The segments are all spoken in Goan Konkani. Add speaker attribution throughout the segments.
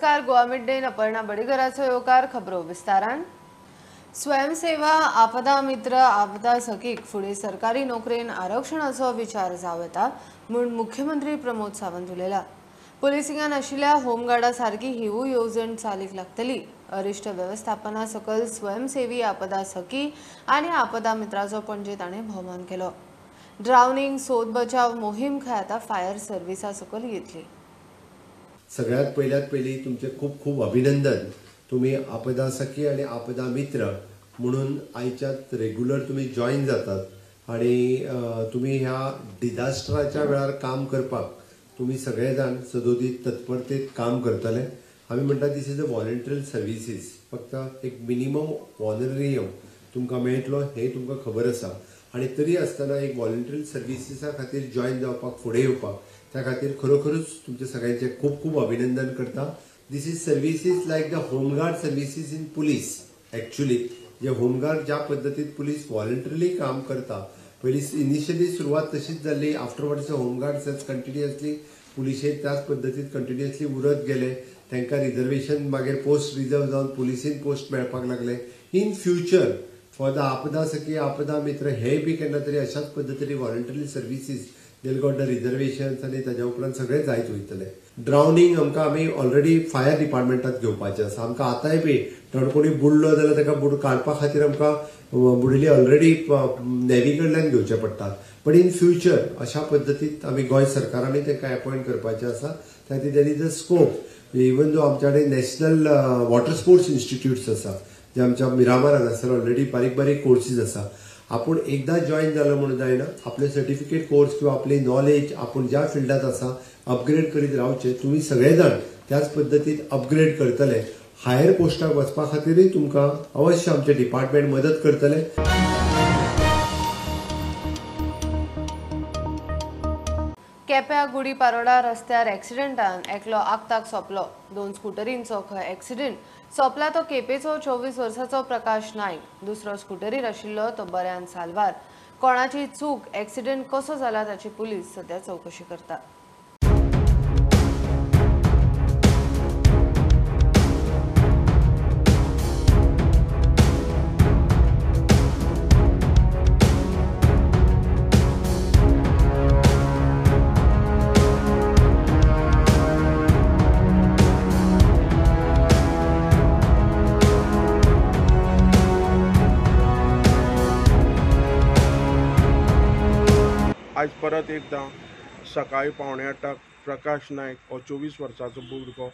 Speaker 1: नमस्कार, गोवा मिड डे अपर्णा बडीगराचो येवकार. खबरो विस्तारान. स्वयंसेवा आपदा मित्र आपदा सखीक फुडें सरकारी नोकरेन आरक्षणाचो विचार जावं येता म्हूण मुख्यमंत्री प्रमोद सावंत उलयला. पुलिसिंगान आशिल्ल्या होमगार्डा सारकी हिवूय येवजण चालीक लागतली. अरिश्ट वेवस्थापना सकल स्वयंसेवी आपदा सखी आनी आपदा मित्राचो पणजे ताणें भोवमान केलो. ड्रावनिंग सोद बचाव मोहीम खंय आतां फायर सर्विसा सकल येतली.
Speaker 2: सगळ्यात पहिल्यात पहिली तुमचे खूप खूप अभिनंदन. तुम्ही आपदा सखी आणि आपदा मित्र म्हणून आयच्यात रेग्युलर तुम्ही जॉईन जातात आणि तुम्ही ह्या डिझास्टराच्या वेळार काम करपाक तुम्ही सगळे जाण सदोदीत तत्परतेत काम करतले. आमी म्हणटा this is a voluntary services. फक्त एक मिनिमम ऑनरेरियम तुमकां मेळटलो हें तुमकां खबर आसा आनी तरी आसतना एक व्हॉलंटरी सर्विसीसा खातीर जॉईन जावपाक फुडें येवपाक त्या खातीर खरोखरूच तुमचे सगळ्यांचे खूब खूब अभिनंदन करता. This is services like the home guard services in police. Actually J home guard ज्या पद्दतीत पुलीस व्हॉलंटरीली काम करता, पयली इनिशियली सुरवात तशीच जाल्ली, आफ्टरवर्ड्स होमगार्ड्स कंटिन्युअसली पुलिशेंत त्याच पद्दतीत कंटिन्युअसली उरत गेले. तांकां रिजर्वेशन मागीर पोस्ट रिजर्व जावन पुलिसीन पोस्ट मेळपाक लागले. इन फ्युचर फॉर the आपदा सखी आपदा मित्र हे बी केन्ना तरी अशाच पद्दतीन voluntary services they'll got the reservations आनी ताज्या उपरांत सगळें जायत वयतलें. ड्रावनिंग आमकां आमी ऑलरेडी फायर डिपार्टमेंटात घेवपाचें आसा. आमकां आतांय बी कोणी बुडलो जाल्यार ताका बुड काडपा खातीर आमकां बुडिल्ली ऑलरेडी नेव्ही कडल्यान घेवचें पडटा. बट इन फ्युचर अशा पद्दतीत आमी गोंय सरकारानूय तांकां एपॉयंट करपाचें आसा. त्या खातीर there is a scope. Even though आमच्या कडेन नॅशनल वॉटर स्पोर्ट्स इन्स्टिट्यूट्स आसा जे आमच्या मिरामार हांगासर ऑलरेडी बारीक बारीक कोर्सीस आसा. आपूण एकदां जॉईन जालो म्हणून जायना, आपले सर्टिफिकेट कोर्स किंवा आपली नॉलेज आपूण ज्या फिल्डांत आसा अपग्रेड करीत रावचें. तुमी सगळे जाण त्याच पद्दतीत अपग्रेड करतले. हायर पोस्टाक वचपा खातीरूय तुमकां अवश्य आमचें डिपार्टमेंट मदत करतले.
Speaker 1: केप्या गुडीपारोडा रस्त्यार एक्सिडेंटान एकलो आक्ताक सोंपलो. दोन स्कुटरींचो खंय एक्सिडेंट सोंपला तो केपेचो 24 वर्साचो प्रकाश नायक. दुसरो स्कुटरीर आशिल्लो तो बऱ्यान साल्वार. कोणाची चूक, एक्सिडेंट कसो जाला ताची पुलीस सध्या चवकशी करता.
Speaker 3: आज परत एकदां सकाळी 7:45 प्रकाश नायक हो 24 वर्साचो भुरगो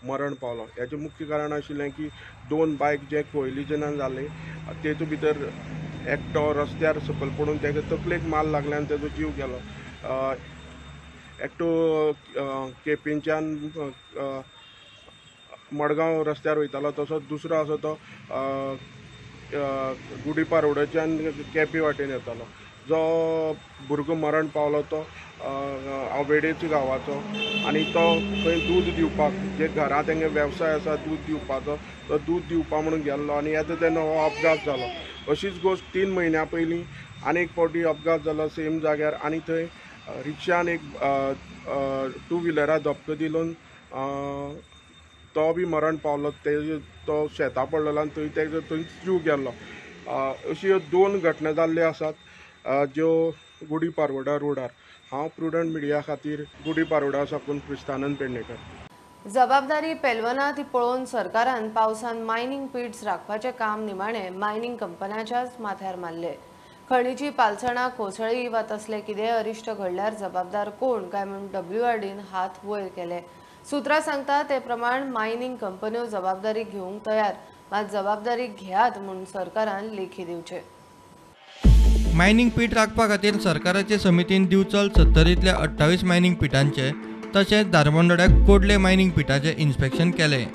Speaker 3: मरण पावलो. हेचें मुख्य कारण आशिल्लें की दोन बायक जे कोयलिजनान जाले तेतूं भितर एकटो रस्त्यार सकयल पडून तेका तकलेक माल लागले आनी तेजो जीव गेलो. एकटो केपेंच्यान मडगांव रस्त्यार वयतालो, तसोच दुसरो आसा तो गुडीपारोडाच्यान केपे वाटेन येतालो. जो भुरगो मरण पावलो तो आवेडेच गांवाचो आनी तो खंय दूद दिवपाक, जे घरा तेंगे वेवसाय आसा दूद दिवपाचो, तो दूद दिवपा म्हणून गेल्लो आनी येता तेन्ना हो अपघात जालो. अशीच गोश्ट 3 म्हयन्या पयलीं आनी एक फावटी अपघात जालो सेम जाग्यार आनी थंय रिक्षान एक टू व्हिलरा धपको दिवन तो बी मरण पावलो. तो शेतां पडलेलो आनी थंय तेजो थंयच जीव गेल्लो. अश्यो ह्यो दोन घटना जाल्ल्यो आसात ज्यो गुडीपारोडा रोडार. हांव प्रुडंट मिडिया खातीर गुडीपारोडा साकून क्रिस्तानंद पेडणेकर.
Speaker 1: जबाबदारी पेलवना ती पळोवन सरकारान पावसान मायनिंग पिट्स राखपाचें काम निमाणें मायनिंग कंपन्याच्याच माथ्यार मारले. खणीची पालसणां कोसळी वा तसलें कितेंय अरिश्ट घडल्यार जबाबदार कोण काय म्हूण डब्ल्यूआरडीन हात वयर केले. सुत्रां सांगता ते प्रमाण मायनिंग कंपन्यो जबाबदारी घेवंक तयार, मात जबाबदारी घेयात म्हूण सरकारान लेखी दिवचें.
Speaker 4: मायनिंग पीठ राखपा खातीर सरकाराचे समितीन दिवचल 70तल्या 28 मायनिंग पिठांचे तशेंच धारबांदोड्याक कोडले मायनिंग पिठाचें इन्स्पेक्शन केलें.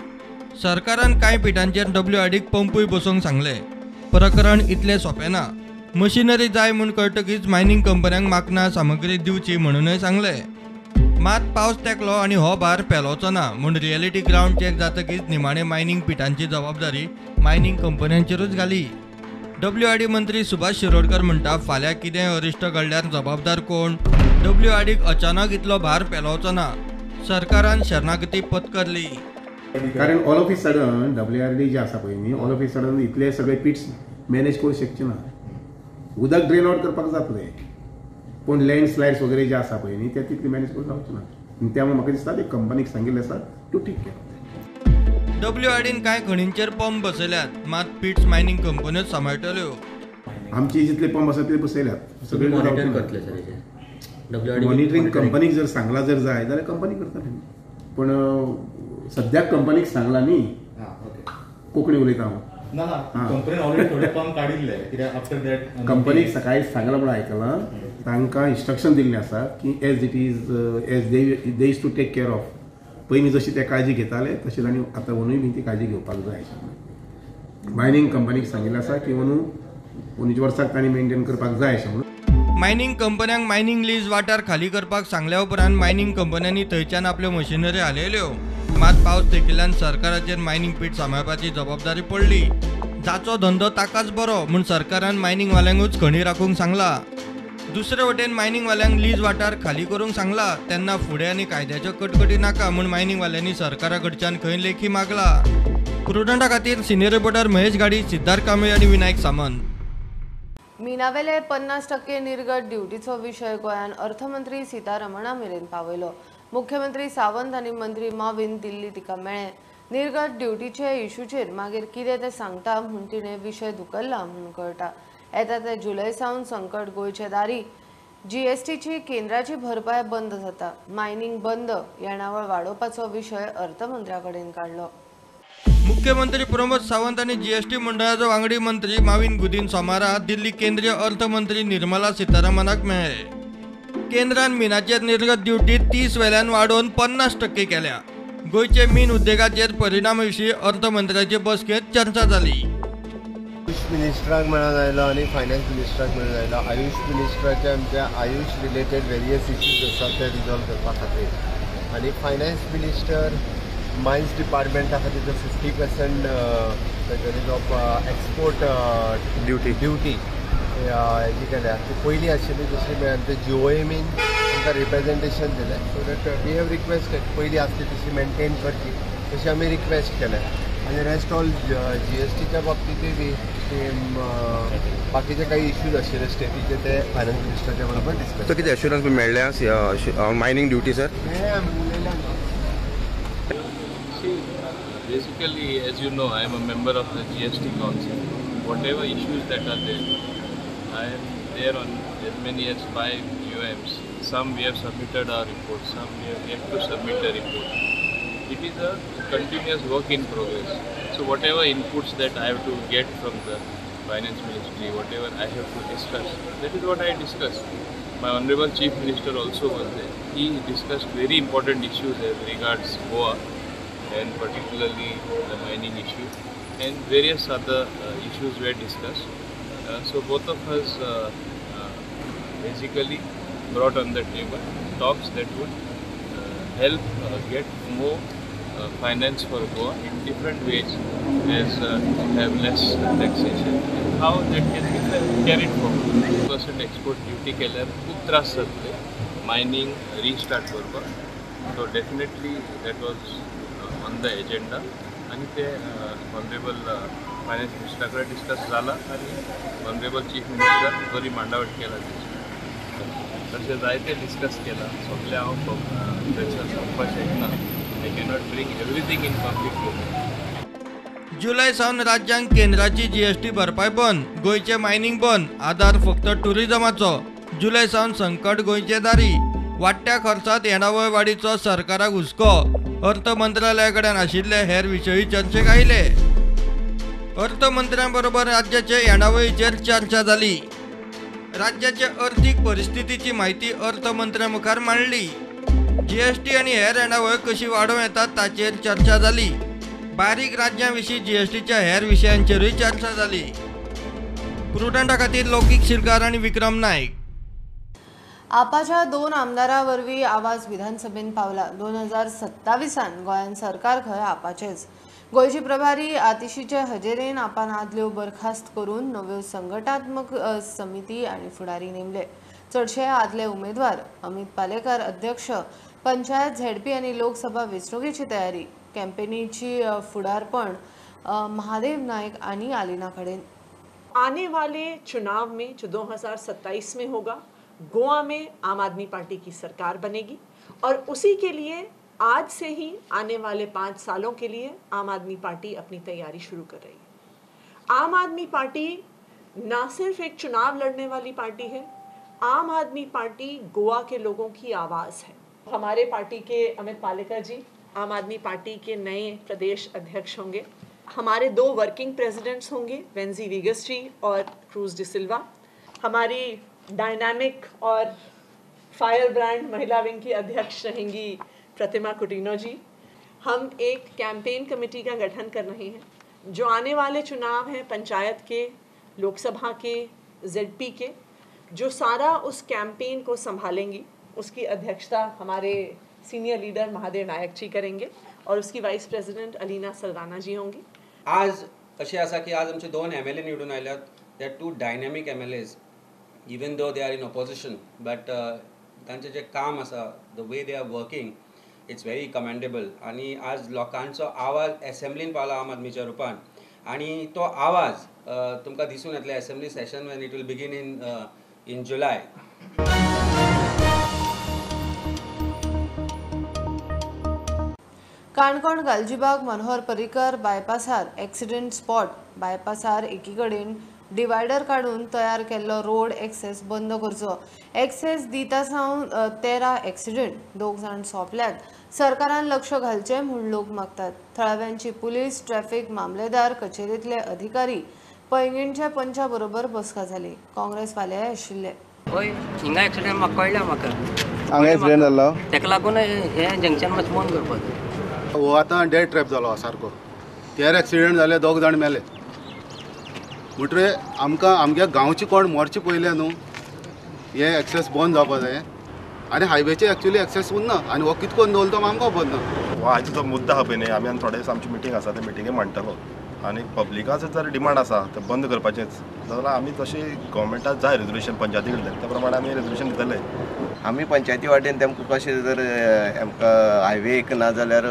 Speaker 4: सरकारान कांय पिठांचेर डब्ल्यूआरडीक पंपूय बसोवंक सांगलें. प्रकरण इतलें सोंपें ना. मशिनरी जाय म्हूण कळटकीच मायनिंग कंपन्यांक माकनां सामग्री दिवची म्हणूनय सांगलें. मात पावस तेंकलो आनी हो भार पेलोवचो ना म्हूण रियलिटी ग्रावंड चॅक जातकीच निमाणे मायनिंग पिठांची जबाबदारी मायनिंग कंपन्यांचेरूच घाली. डब्ल्यूआरडी मंत्री सुभाष शिरोडकर म्हणटा फाल्यां कितें अरिश्ट घडल्यार जबाबदार कोण? डब्ल्यूआरडीक अचानक इतलो भार पेलोवचो ना. सरकारान शरणागती पत्करली.
Speaker 5: कारण all of a sudden WRD जे आसा पळय न्ही, ऑल ऑफ ए सडन इतले सगळे पिट्स मॅनेज करूंक शकचे ना. उदक ड्रेन आवट करपाक जातलें, पूण लँड स्लायड्स वगैरे जे आसा पळय न्ही ते तितले मॅनेज करूंक जावचें ना. त्यामुळे म्हाका दिसता ते कंपनीक सांगिल्लें आसा टू टेक केअर.
Speaker 4: डब्ल्यूआरडीन कांय खणींचेर पंप बसयल्यात, मात पिट्स मायनिंग कंपन्योच सांबाळटल्यो.
Speaker 5: आमची जितले पंप आसा ते बसयल्यात, सगळे मॉनिटर
Speaker 6: करतले सर.
Speaker 5: मॉनिटरींग कंपनीक जर सांगला जर जाय जाल्यार कंपनी करतले, पण सद्याक कंपनीक सांगला न्ही. कोंकणी उलयता हांव.
Speaker 7: ना ना, कंपनीन ऑलरेडी थोडे पंप काडिल्ले कित्याक आफ्टर that
Speaker 5: कंपनीक सकाळी सांगलां म्हूण आयकलां. तांकां इन्स्ट्रक्शन दिल्लें आसा की as it is as they is to take care of. पयलीं जशी ते काळजी घेताले तशी तांणी आतां अंदूय बी ती काळजी घेवपाक जाय. मायनींग कंपनीक सांगिल्लें आसा की अंदू अंदूच्या वर्साक तांणी मेनटेन करपाक जाय अशें म्हणून.
Speaker 4: मायनींग कंपन्यांक मायनींग लीज वाठार खाली करपाक सांगल्या उपरांत मायनींग कंपन्यांनी थंयच्यान आपल्यो मशिनरी हालयल्यो. मात पावस तेंकिल्ल्यान सरकाराचेर मायनींग पीट सांबाळपाची जबाबदारी पडली. जाचो धंदो ताकाच बरो म्हूण सरकारान मायनिंगवाल्यांकूच खणी राखूंक सांगला. दुसरे वटेन मायनिंगवाल्यांक लीज वाठार खाली करूंक सांगला तेन्ना फुडें आनी कायद्याच्यो कटकटी नाका म्हूण मायनिंगवाल्यांनी सरकारा कडच्यान खंय लेखी मागला. प्रुडंटा खातीर सिनियर रिपोर्टर महेश गाडी, सिद्धार्थ कांबळे आनी विनायक सामंत.
Speaker 1: मिनावेले 50% निर्गत ड्युटीचो विशय गोंयान अर्थमंत्री सीतारमणा मेरेन पावयलो. मुख्यमंत्री सावंत आनी मंत्री माविन दिल्ली तिका मेळ्ळे. निर्गत ड्युटीचे इशूचेर मागीर कितें तें सांगता म्हूण तिणें विशय धुकल्ला म्हूण कळटा. येता ते जुलय सावन संकट गोंयचे दारी. जीएसटीची केंद्राची भरपाय बंद जाता, मायनिंग बंद, येणावळ वाडोवपाचो विशय अर्थमंत्र्या कडेन काडलो.
Speaker 4: मुख्यमंत्री प्रमोद सावंत आनी जीएसटी मंडळाचो वांगडी मंत्री माविन गुदीन सोमारा दिल्ली केंद्रीय अर्थमंत्री निर्मला सीतारामनाक मेळ्ळे. केंद्रान मिनाचेर निर्गत ड्युटी 30 वेल्यान वाडोवन 50% केल्या. गोंयचे मीन उद्देगाचेर परिणामा विशीं अर्थमंत्र्याचे बसकेंत चर्चा जाली.
Speaker 2: आयुष मिनिस्टराक मेळोन आयलो आनी फायनान्स मिनिस्टराक मेळोन आयलो. आयुष मिनिस्टराचे आमच्या आयुष रिलेटेड वेरियस इश्यूज आसात ते रिजॉल्व करपा खातीर, आनी फायनान्स मिनिस्टर मायन्स डिपार्टमेंटा खातीर जो 50% ऑफ एक्सपोर्ट ड्युटी हेजी केल्या ती पयलीं आशिल्ली तशी आमच्या जीओएमीन आमकां रिप्रेजेंटेशन दिलें, so that we have requested पयलीं आसली तशी मेनटेन करची तशी आमी रिक्वेस्ट केलें. आनी रेस्ट ऑल जीएसटीच्या बाबतींतूय बी बाकीचे काही इश्यूज आशिल्ले स्टेटीचे ते फायनान्स मिनिस्टराच्या बरोबर डिस्कस.
Speaker 8: कितें एश्युरन्स मेळ्ळें मायनींग ड्युटी सर?
Speaker 2: हें आमी उलयल्या.
Speaker 9: Basically, as you know, I am a member of the GST Council. Whatever issues that are there, I am there on as many as 5 UMs. Some we have submitted our report, some we have yet to submit a report. It is a continuous work in progress. So whatever inputs that I have to get from the Finance Ministry, whatever I have to discuss, that is what I discussed. My Honorable Chief Minister also was there. He discussed very important issues as regards Goa, and particularly the mining issue, and various other issues were discussed. So both of us basically brought on the table talks that would help get more finance for Goa in different ways, as to have less taxation and how that can be carried forward. 2% export duty केल्यार खूब त्रास जातले mining restart करपाक. So definitely that was on the agenda आनी ते ऑनरेबल फायनान्स मिनिस्टरा कडेन डिस्कस जाला आनी ऑनरेबल चीफ मिनिस्टर बरी मांडावळ केला तेची. तशें जायते डिस्कस केला. सगळें हांव थंयसर सांगपाक शकना. I cannot bring everything in public domain.
Speaker 4: जुलय सावन राज्यांक केंद्राची जीएसटी भरपाय बंद, गोंयचें मायनिंग बंद, आदार फक्त टुरिजमाचो. जुलय सावन संकट गोंयचे दारी. वाडट्या खर्चात येणावळ वाडीचो सरकाराक हुस्को. अर्थ मंत्रालया कडेन आशिल्ले हेर विशयूय चर्चेक आयले. अर्थमंत्र्यां बरोबर राज्याचे येणावळीचेर चर्चा जाली. राज्याचे अर्थीक परिस्थितीची म्हायती अर्थमंत्र्या मुखार मांडली. जीएसटी आनी हेर येणावळ कशी वाडोवं येता ताचेर चर्चा जाली. बारीक राज्यां विशीं जीएसटीच्या हेर विशयांचेरूय चर्चा जाली. प्रुडंटा खातीर लौकीक शिलकार आनी विक्रम नायक.
Speaker 1: आपाच्या 2 आमदारां वरवीं आवाज विधानसभेन पावला. 2027 गोंयान सरकार खंय आपाचेच. गोंयची प्रभारी आतिशीचे हजेरेन आपान आदल्यो बरखास्त करून नव्यो संघटनात्मक समिती आनी फुडारी नेमले. चडशे आदले उमेदवार अमित पालेकर अध्यक्ष, पंचायत झेडपी आनी लोकसभा वेंचणुकेची तयारी. कॅम्पेनीची फुडारपण महादेव नायक आनी आलिना कडेन।
Speaker 10: आने वाले चुनाव में जो 2027 में होगा, गोवा में आम आदमी पार्टी की सरकार बनेगी और उसी के लिए आज से ही आने वाले 5 सालों के लिए आम आदमी पार्टी अपनी तैयारी शुरू कर रही है। आम आदमी पार्टी ना सिर्फ एक चुनाव लड़ने वाली पार्टी है, आम आदमी पार्टी गोवा के लोगों की आवाज़ है। हमारे पार्टी के अमित पालेकर जी आम आदमी पार्टी के नए प्रदेश अध्यक्ष होंगे। हमारे 2 वर्किंग प्रेसिडेंट्स होंगे, वेंजी वीगस जी और क्रूज डिसिल्वा। हमारी डायनामिक और फायर ब्रांड महिला विंग की अध्यक्ष रहेंगी प्रतिमा कुटिनो जी। हम एक कैंपेन कमेटी का गठन कर रहे हैं। जो आने वाले चुनाव हैं panchayat K, Lok Sabha K, ZP K, जो सारा उस कैंपेन को संभालेंगी, उसकी अध्यक्षता हमारे सीनियर लीडर महादेव नायक जी करेंगे और उसकी वाइस प्रेसिडेंट अलीना सलदाना जी होंगी।
Speaker 11: आज अशें आसा की आज आमचे 2 MLA निवडून आयल्यात, they are 2 dynamic MLAs, even though they are in opposition, but तांचें जें काम आसा, the way they are working, it's very commendable. आनी आज लोकांचो आवाज एसेंब्लीन पावला आम आदमीच्या रुपान, आनी तो आवाज तुमकां दिसून येतलो assembly session when it will begin in July.
Speaker 1: Canacona Galgibag Manohar Parrikar बायपासार accident spot बायपासार एकीकडेन डिवायडर काडून तयार केल्लो रोड एक्सेस बंद करचो। एक्सेस दिता सावन 13 एक्सिडेंट, 2 जाण सोंपल्यात। सरकारान लक्ष घालचें म्हूण लोक मागतात। थळाव्यांची पुलीस, ट्रॅफिक मामलेदार कचेरेंतले अधिकारी पैंगीणच्या पंचा बरोबर बसका जाली। काँग्रेसवाले आशिल्ले।
Speaker 6: हय, हिंगा एक्सिडेंट म्हाका कळ्ळें, म्हाका
Speaker 8: हांगा एक्सिडेंट जाल्लो,
Speaker 6: ताका लागून हें जंक्शन मातशें बंद करपाक।
Speaker 12: हो आतां डेड ट्रॅप जालो सारको, 13 एक्सिडेंट जाले, 2 जाण मेले। म्हणटरे आमकां आमच्या गांवचे कोण मरचे पयले न्हू, हे एक्सेस बंद जावपा जाय आनी हायवेचे एक्चुअली एक्सेस उरना आनी हो कितें करून दवरलो तो आमकां खबर ना।
Speaker 13: हो आयचो जो मुद्दो आहा पळय न्ही, आमी आनी थोडे दीस आमची मिटींग आसा, त्या मिटिंगे मांडटलो आनी पब्लिकाचो जर डिमांड आसा तें बंद करपाचेंच जाल्यार आमी तशें गव्हर्मेंटाक जाय रेजोल्युशन पंचायती कडल्यान, त्या प्रमाणे आमी रेजोल्युशन दितले।
Speaker 8: आमी पंचायती वाटेन तेमकां कशें जर आमकां हायवेक ना जाल्यार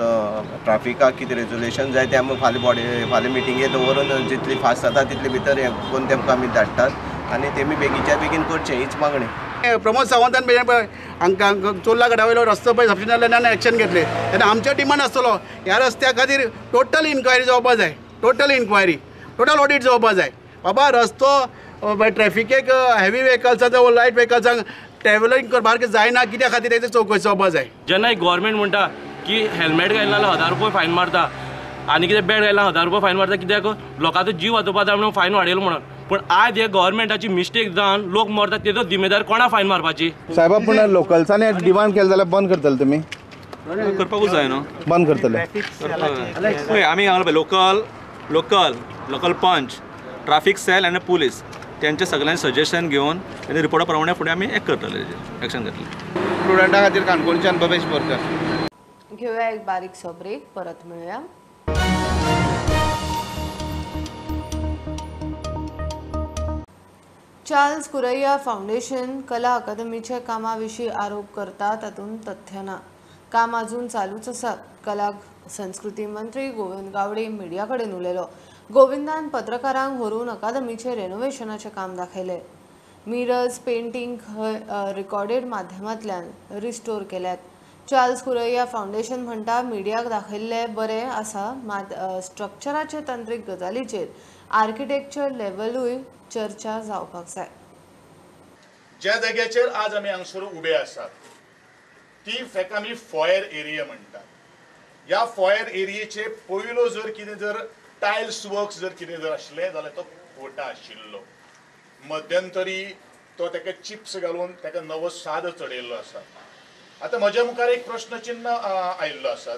Speaker 8: ट्राफिकाक कितें रेजोल्युशन जाय तें आमी फाल्यां बॉडी फाल्यां मिटिंगे दवरून जितली फास्ट जाता तितले भितर हें करून तेमकां आमी धाडटात आनी तेमी बेगीनच्या बेगीन करचें हीच मागणी।
Speaker 14: प्रमोद सावंतान हांकां चोर्ला गडा वयलो रस्तो पळय सबसिडी जाल्ल्यान एक्शन घेतलें तेन्ना आमचो डिमांड आसतलो ह्या रस्त्या खातीर टोटल इन्क्वायरी जावपा जाय, टोटल इन्क्वायरी, टोटल ऑडिट जावपा जाय। बाबा रस्तो ट्रॅफिकेक हेवी व्हेकल्सांक जावं लायट व्हेकल्सांक ट्रॅव्हलिंग करपाक जायना कित्या खातीर तेची चवकशी जावपा जाय।
Speaker 15: जेन्ना एक गव्हर्मेंट म्हणटा की हेल्मेट घालना जाल्यार 1000 रुपये फायन मारता आनी कितें बेल्ट घालना 1000 रुपये फायन मारता, कित्याक लोकांचो जीव वाचोवपा जाय म्हणून फायन वाडयलो म्हणून, पूण आज हे गव्हर्मेंटाची मिस्टेक जावन लोक मरता तेजो जिम्मेदार कोणा फायन मारपाची?
Speaker 16: साहेबा, पूण लोकल्सांनी डिमांड केलें जाल्यार बंद करतले तुमी?
Speaker 17: करपाकूच जाय न्हू,
Speaker 16: बंद करतले।
Speaker 17: पळय आमी हांगा local local local panch, traffic cell आनी पुलीस त्यांचे सगळ्यांनी सजेशन घेवन तेंच्या रिपोर्टा प्रमाणे फुडें आमी एक करतले, एक्शन घेतले।
Speaker 16: स्टुडंटा खातीर काणकोणच्यान भवेश बोरकर।
Speaker 1: घेऊया एक बारीकसो ब्रेक, परत मेळुया। चार्ल्स कुरैया फाउंडेशन कला अकादमीच्या कामाविशीं आरोप करता तातूंत तथ्य ना। काम अजून चालूच आसा। कला संस्कृती मंत्री गोविंद गावडे मिडिया कडेन उलयलो। गोविंदान पत्रकारांक व्हरून अकादमीचे रेनोवेशनाचें काम दाखयलें। मिरर्स पेंटिंग रिकॉर्डेड माध्यमांतल्यान रिस्टोर केल्यात। चार्ल्स कुरैया फाउंडेशन म्हणटा मिडियाक दाखयल्लें बरें आसा, मात स्ट्रक्चराचे तंत्रीक गजालीचेर आर्किटेक्चर लेवलूय चर्चा जावपाक जाय।
Speaker 18: ज्या जाग्याचेर आज आमी हांगसर उबे आसात ती ताका आमी फॉयर एरिया म्हणटात। ह्या फॉयर एरियेचे पयलो जर कितें जर टायल्स वर्क्स जर कितें जर आशिल्लें जाल्यार तो कोटा आशिल्लो, मध्यंतरी तो ताका चिप्स घालून ताका नवो साद चडयल्लो आसा। आतां म्हज्या मुखार एक प्रश्न चिन्ह आयिल्लो आसा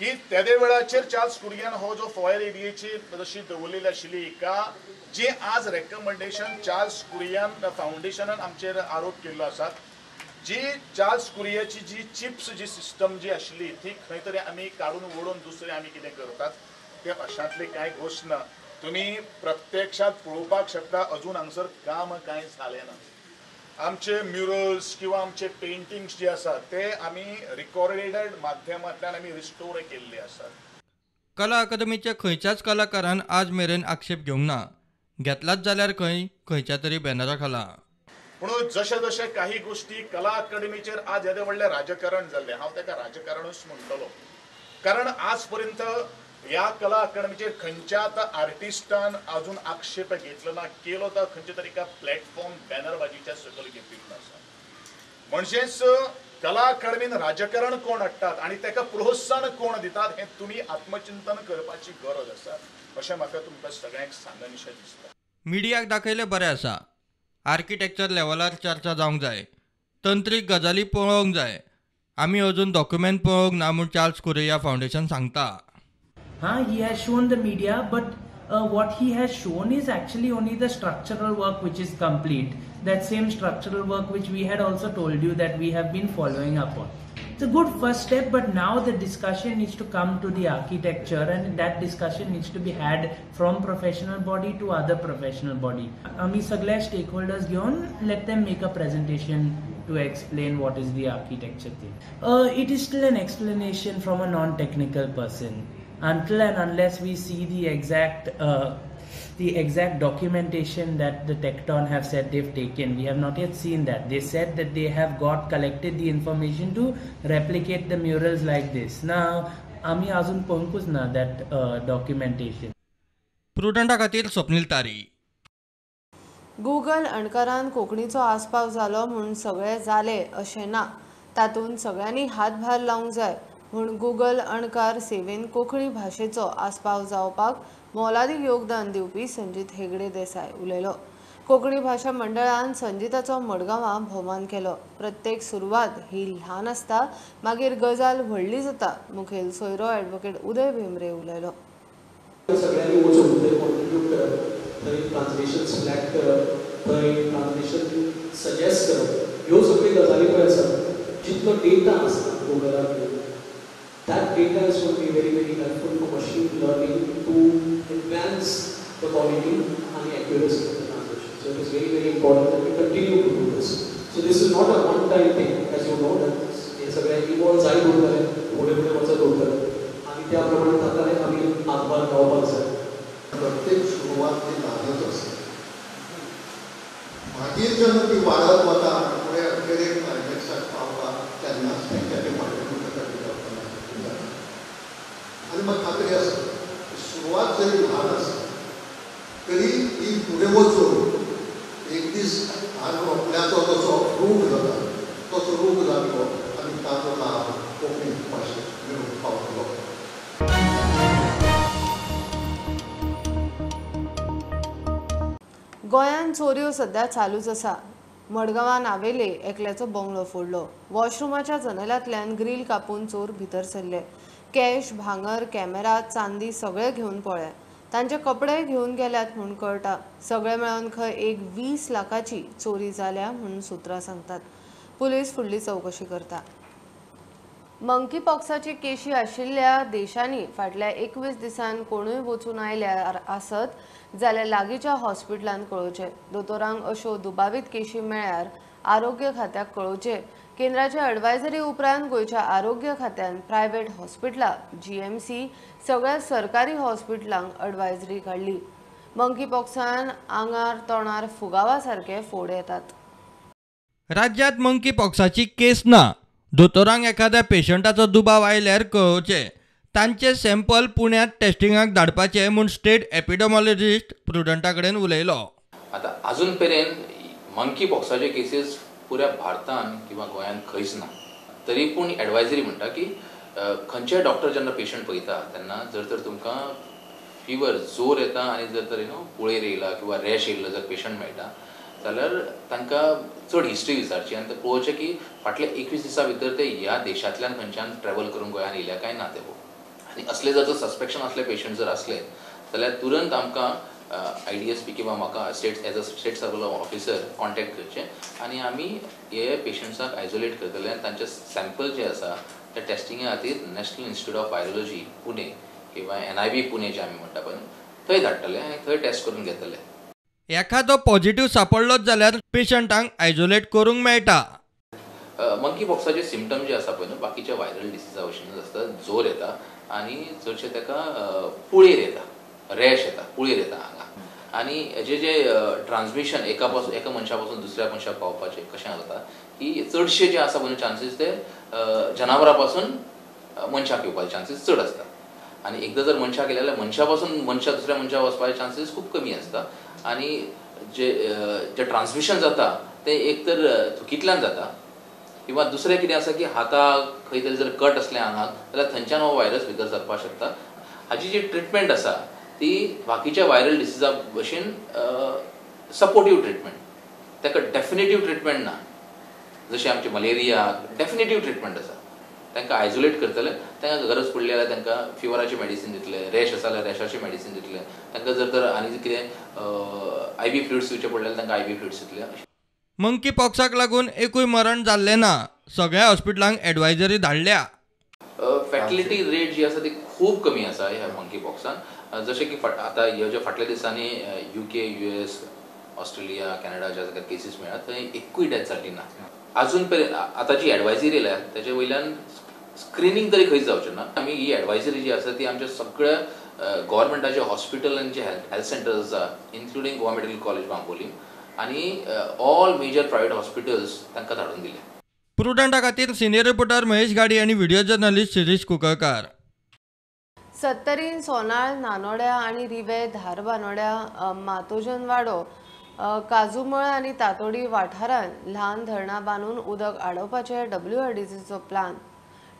Speaker 18: की तेदे वेळाचेर चार्ल्स कुरियन हो जो फॉयर एरियेची जशी दवरलेली आशिल्ली हिका जी आज रेकमेंडेशन चार्ल्स कुरियन फाउंडेशनान आमचेर आरोप केल्लो आसा, जी चार्ल्स कुरियाची जी चिप्स जी सिस्टम जी आशिल्ली ती खंय तरी आमी काडून वडोवन दुसरें आमी कितें करतात ते अशांतली कांय गोश्ट ना। तुमी प्रत्यक्षात पळोवपाक शकता अजून हांगसर काम कांय जालें ना। आमचे म्युरल्स किंवा आमचे पेंटिंग्स जे आसात ते आमी रिकॉर्डेड माध्यमांतल्यान आमी रिस्टोर केल्ले आसात.
Speaker 4: कला अकादमीच्या खंयच्याच कलाकारान आज मेरेन आक्षेप घेवंक ना, घेतलाच जाल्यार खंय खंयच्या तरी बॅनरा खाला.
Speaker 18: म्हणून जशें जशें काही गोष्टी कला अकादमीचेर आज येदें व्हडलें राजकारण जाल्लें, हांव ताका राजकारणूच म्हणटलो, कारण आज पर्यंत ह्या कला अकादमीचेर खंयच्याच आर्टिस्टान अजून आक्षेप घेतलो ना, केलो तर खंयच्या तरी एका प्लॅटफॉर्म बॅनरबाजीच्या सकयल घेतिल्लो आसा. म्हणजेच कला अकादमीन राजकारण कोण हाडटात आनी ताका प्रोत्साहन कोण दितात हें तुमी आत्मचिंतन करपाची गरज आसा अशें म्हाका तुमकां सगळ्यांक सांगनशें दिसता.
Speaker 4: मिडियाक दाखयलें बरें आसा, आर्किटेक्चर लेवलार चर्चा जावंक जाय, तंत्रीक गजाली पळोवंक जाय, आमी अजून डॉक्युमेंट पळोवंक ना म्हूण चार्ल्स कुरेया फावंडेशन सांगता.
Speaker 19: हाँ, he has shown the media, but what he has shown is actually only the structural work which is complete. That same structural work which we had also told you that we have been following up on. It's a good first step, but now the discussion needs to come to the architecture, and that discussion needs to be had from professional body to other professional body. Ami sagle stakeholders घेवन let them make a presentation to explain what is the architecture thing. It is still an explanation from a non-technical person. Until and unless we see the exact documentation that the Tecton have said they've taken, we have not yet seen that. They said that they have got collected the information to replicate the murals like this. Now, आमी अजून पळोवंकूच ना that documentation.
Speaker 4: प्रुडंटा खातीर स्वप्नील तारी.
Speaker 1: गुगल अणकारान कोंकणीचो आस्पाव जालो म्हूण सगळें जालें अशें ना, तातूंत सगळ्यांनी हातभार लावंक जाय म्हूण गुगल अणकार सेवेन कोंकणी भाशेचो आस्पाव जावपाक मोलादीक योगदान दिवपी संजीत हेगडे देसाय उलयलो. कोंकणी भाशा मंडळान संजीताचो मडगांवां भोवमान केलो. प्रत्येक सुरवात ही ल्हान आसता, मागीर गजाल व्हडली जाता, मुखेल सोयरो ॲडव्होकेट उदय भेंब्रे उलयलो.
Speaker 20: सगळ्यांनी वचून थंय कॉन्ट्रिब्यूट करप, थंय ट्रान्सलेशन सिलेक्ट करप, थंय ट्रान्सलेशन सजेस्ट करप, ह्यो सगळ्यो गजाली पळय आसा. जितलो डेटा आसता गुगलाक, that data is going to be very, very helpful for machine learning to advance the quality and the accuracy of the translation. So it is very, very important that we continue to do this. So this is not a one-time thing, as you know, that हे सगळे इवॉल्व जायत उरतले, फुडें फुडें वचत उरतले आनी त्या प्रमाणे ताका आमी हातभार लावपाक जाय.
Speaker 21: प्रत्येक सुरवात ती ल्हानच आसता, मागीर जेन्ना ती वाडत वता आनी फुडें अखेरेक क्लायमॅक्साक पावता तेन्नाच तांकां तें व्हडलें. आनी म्हाका खात्री आसा सुरवात जरी ल्हान आसा तरी ती फुडें वचून एक दीस ल्हान रोपल्याचो जसो रूख जाता तसो रूख जातलो आनी ताचो लाभ कोंकणी भाशेक मेळूंक पावतलो.
Speaker 1: गोंयांत चोरयो सध्या चालूच आसा. मडगांवां नावेले एकल्याचो बंगलो फोडलो. वॉशरुमाच्या जनेलांतल्यान ग्रील कापून चोर भितर सरले. कॅश, भांगर, कॅमेरा, चांदी सगळे घेवन पळ्ळे. तांचे कपडेय घेवन गेल्यात म्हूण कळटा. सगळे मेळून खंय एक 20 लाखाची चोरी जाल्या म्हूण सुत्रां सांगतात. पुलीस फुडली चवकशी करता. मंकी पॉक्साची केशी आशिल्ल्या देशांनी फाटल्या 21 दिसांत कोणूय वचून आयल्यार आसत जाल्यार लागींच्या हॉस्पिटलांत कळोवचें. दोतोरांक अश्यो दुबावीत केशी मेळ्ळ्यार आरोग्य खात्याक कळोवचें. केंद्राच्या ॲडवायझरी उपरांत गोंयच्या आरोग्य खात्यान प्रायव्हेट हॉस्पिटलां, जीएमसी, सगळ्या सरकारी हॉस्पिटलांक ॲडवायझरी काडली. मंकी पॉक्सान आंगार तोंडार फुगावा सारके फोड येतात.
Speaker 4: राज्यात मंकी पॉक्साची केस ना. दोतोरांक एखाद्या पेशंटाचो दुबाव आयल्यार कळोवचें. तांचे सॅम्पल पुण्यात टेस्टिंगाक धाडपाचे म्हूण स्टेट एपिडेमॉलॉजिस्ट प्रुडंटा कडेन उलयलो.
Speaker 22: आतां अजून पर्यंत मंकी पॉक्साचे केसीस पुऱ्या भारतान किंवा गोंयांत खंयच ना. तरी पूण एडवायजरी म्हणटा की खंयच्याय डॉक्टर जेन्ना पेशंट पळयता तेन्ना जर तर तुमकां फिवर जोर येता आनी जर तर you know पुळेर येयला किंवा रॅश येयल्लो जर पेशंट मेळटा जाल्यार तांकां चड हिस्ट्री विचारची आनी ते पळोवचें की फाटल्या 21 दिसां भितर ते ह्या देशांतल्यान खंयच्यान ट्रॅवल करून गोंयांत येयल्या काय ना ते. आनी असले जर सस्पेक्शन असले पेशंट जर आसले जाल्यार तुरंत आमकां IDSP किंवा म्हाका state as a state circle officer contact करचें आनी आमी हे पेशंट्सांक आयसोलेट करतले आनी तांचे सॅम्पल जे आसा ते टेस्टिंगा खातीर national institute of virology Pune किंवा NIV Pune जे आमी म्हणटा पळय थंय धाडटले आनी थंय टेस्ट करून घेतले.
Speaker 4: एखादो पॉझिटिव्ह सापडलोच जाल्यार पेशंटांक आयसोलेट करूंक मेळटा.
Speaker 22: मंकी पॉक्साचे सिमटम जे आसा पळय न्हू बाकीच्या व्हायरल डिसिजा भशेनूच आसता. जोर येता आनी चडशे ताका पुळेर येता, रॅश येता, पुळेर येता हांगा. आनी हेजे जे ट्रान्समिशन एका मनशा पासून दुसऱ्या मनशाक पावपाचें कशें जाता की चडशे जे आसा पळय चान्सीस ते जनावरां पासून मनशाक येवपाचे चान्सीस चड आसता. आनी एकदां जर मनशाक गेले जाल्यार मनशा पासून मनशा दुसऱ्या मनशाक वचपाचे चान्सीस खूब कमी आसता. आनी जे जे ट्रान्समिशन जाता तें एक तर थुकींतल्यान जाता किंवा दुसरें कितें आसा की हाताक खंय तरी जर कट आसलें आंगाक जाल्यार थंयच्यान हो व्हायरस भितर सरपाक शकता. हाजी जी ट्रिटमेंट आसा ती बाकीच्या व्हायरल डिसिजा भशेन सपोर्टीव ट्रिटमेंट, ताका डेफिनेटीव ट्रिटमेंट ना. जशें आमची मलेरिया डेफिनेटीव ट्रिटमेंट आसा, तांकां आयसोलेट करतले, तांकां गरज पडली जाल्यार तांकां फिवराचें मेडिसीन दितले, रॅश आसा जाल्यार रॅशाचें मेडिसीन दितले, तांकां जर तर आनी कितें I V fluids दिवचे पडले जाल्यार तांकां I V fluids दितले.
Speaker 4: मंकी पॉक्साक लागून एकूय मरण जाल्लें ना. सगळ्या हॉस्पिटलांक एडवायजरी धाडल्या.
Speaker 22: फॅटलिटी रेट जी आसा ती खूब कमी आसा ह्या मंकी पॉक्सान. जशें की आतां ह्या ज्या फाटल्या दिसांनी UK, US, Australia, Canada ज्या जाग्यार केसीस मेळ्ळा थंय एकूय डेथ जाली ना. आजून पर्यंत आतां जी एडवायजरी येयल्या ताचे वयल्यान स्क्रिनींग तरी खंयच जावचें ना. आमी ही एडवायजरी जी आसा ती आमच्या सगळ्या गव्हर्मेंटाचे हॉस्पिटल आनी जे हेल्थ सेंटर्स आसा including Goa medical college Bambolim आनी ऑल मेजर प्रायव्हेट हॉस्पिटल्स तांकां धाडून दिले.
Speaker 4: प्रुडंटा खातीर सिनियर रिपोर्टर महेश गाडी आनी व्हिडिओ जर्नलिस्ट शिरीष कुकळकार.
Speaker 1: सत्तरीन सोनाळ, नानोड्या आनी रिवे, धारबानोड्या, मातोजनवाडो, काजूमळ आनी तातोडी वाठारांत ल्हान धरणां बांदून उदक आडोवपाचे डब्ल्यूआरडीसीचो प्लान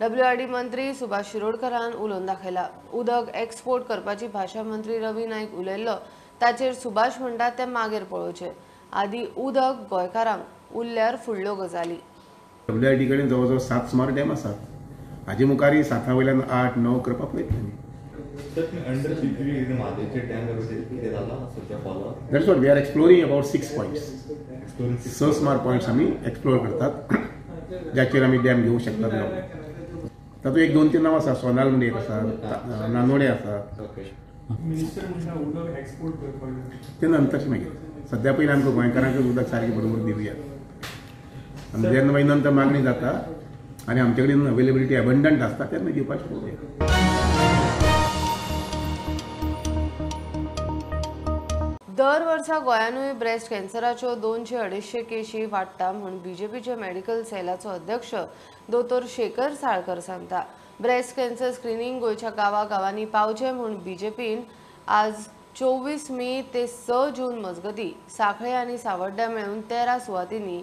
Speaker 1: डब्ल्यूआरडी मंत्री सुभाष शिरोडकरान उलोवन दाखयला. उदक एक्सपोर्ट करपाची भाशा मंत्री रवी नायक उलयल्लो ताचेर सुभाष म्हणटा ते मागीर पळोवचे, आदी उदक गोंयकारांक उरल्यार फुडल्यो गजाली.
Speaker 5: डब्ल्यूआरडी कडेन जवळ जवळ 7 सुमार डॅम आसात. हाजे मुखारय 7 वयल्यान 8, 9 करपाक पळयतले. That's what we are exploring about 6 points. 6 सुमार पॉयंट्स आमी एक्सप्लोर करतात ज्याचेर आमी डॅम घेवंक शकतात. तातूंत 1, 2, 3 नांव आसा. सोनाल म्हणून एक आसा, नानोडे आसा. ते नंतरचे मागीर सद्या पयलीं आमकां गोंयकारांक उदक सारकें बरोबर दिवया आनी जेन्ना मागीर नंतर मागणी जाता आनी आमचे कडेन अवेलेबिलिटी एबंडंट आसता तेन्ना दिवपाचें पळोवया.
Speaker 1: दर वर्सा गोंयानूय ब्रेस्ट कॅन्सराच्यो 200-250 केशी वाडटा म्हूण बीजेपीचे मेडिकल सेलाचो अध्यक्ष दोतोर शेखर साळकर सांगता. ब्रेस्ट कॅन्सर स्क्रिनींग गोंयच्या गांवागांवांनी पावचें म्हूण बीजेपीन आज 24 मे ते 6 जून मजगती सांखळे आनी सावड्ड्या मेळून 13 सुवातींनी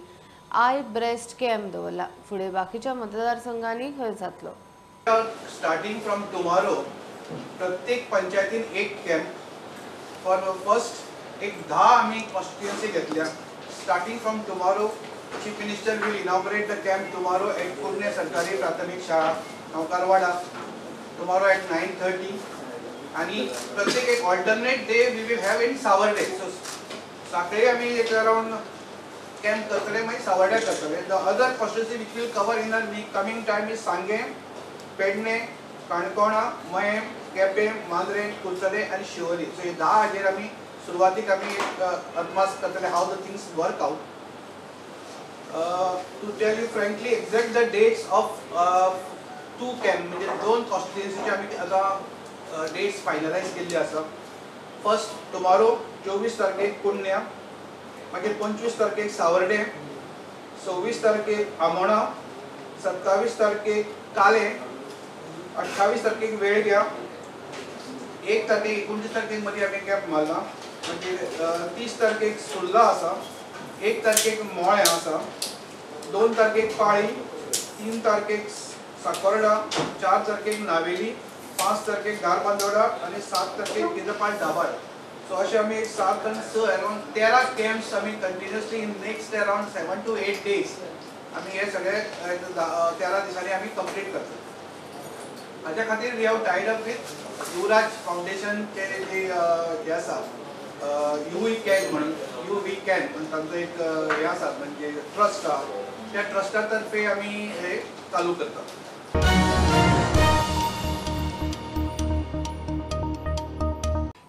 Speaker 1: I breast camp दवरला. फुडें बाकीच्या मतदारसंघांनी खंय जातलो.
Speaker 3: स्टार्टिंग फ्रॉम टुमारो प्रत्येक पंचायतीन एक कॅम्प फॉर फर्स्ट एक 10 आमी कॉन्स्टिट्युएन्सी घेतल्या. Starting from tomorrow chief minister will inaugurate the camp tomorrow at Curne सरकारी प्राथमिक शाळा नौकारवाडा टुमारो एट 9:30. आनी प्रत्येक एक alternate day we will have in Savarde. So Sanquelim आमी एक अरावंड कॅम्प करतले, मागीर सावर्ड्या करतले. The other constituency which will cover in the coming time is Sanguem, Pedne, काणकोणा, मयेम, केपें, मांद्रें, कुलसले आनी शिवोली. सो हे 10 हाजेर आमी सुरवातीक आमी एक अदमास करतले how the things work out. To tell you frankly exact the dates of 2 camp म्हणजे 2 कॉन्स्टिट्युएन्सीचे आमी आतां डेट्स फायनलायज केल्ली आसा. फर्स्ट टुमारो 24 तारखेक कुडण्या, मागीर 25 तारखेक सावर्डे, 26 तारखेक आमोणा, 27 तारखेक काले, 28 तारखेक वेळग्या, 1 तारखेक 29 तारखेक मदीं आमी कॅम्प मारला. मागीर 30 तारखेक सुर्ला आसा, 1 तारखेक मोळ्या आसा, 2 तारखेक पाळी, 3 तारखेक साकोर्डा, 4 तारखेक नावेली, 5 तारखेक धारबांदोडा आनी 7 तारखेक किदपाल दाबाय. सो अशें आमी 7 आनी 6 अरावंड 13 कॅम्प्स आमी continuously in next around 7 to 8 days आमी हे सगळे 13 दिसांनी आमी कंप्लीट करतले. हाज्या खातीर we have tied up with Yuvraj फावंडेशनचे जे हे आसा you we can म्हणून, you we can म्हणून तांचो एक हे आसा म्हणजे ट्रस्ट आसा, त्या ट्रस्टा तर्फे आमी हे चालू करतात.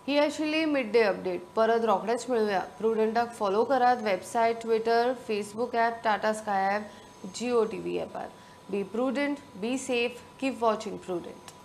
Speaker 1: ही आशिल्ली मिड डे अपडेट. परत रोखडेच मेळुया. प्रुडंटाक फॉलो करात website, Twitter, Facebook app, Tata Sky app, Jio TV ॲपार. Be prudent, be safe, keep watching Prudent.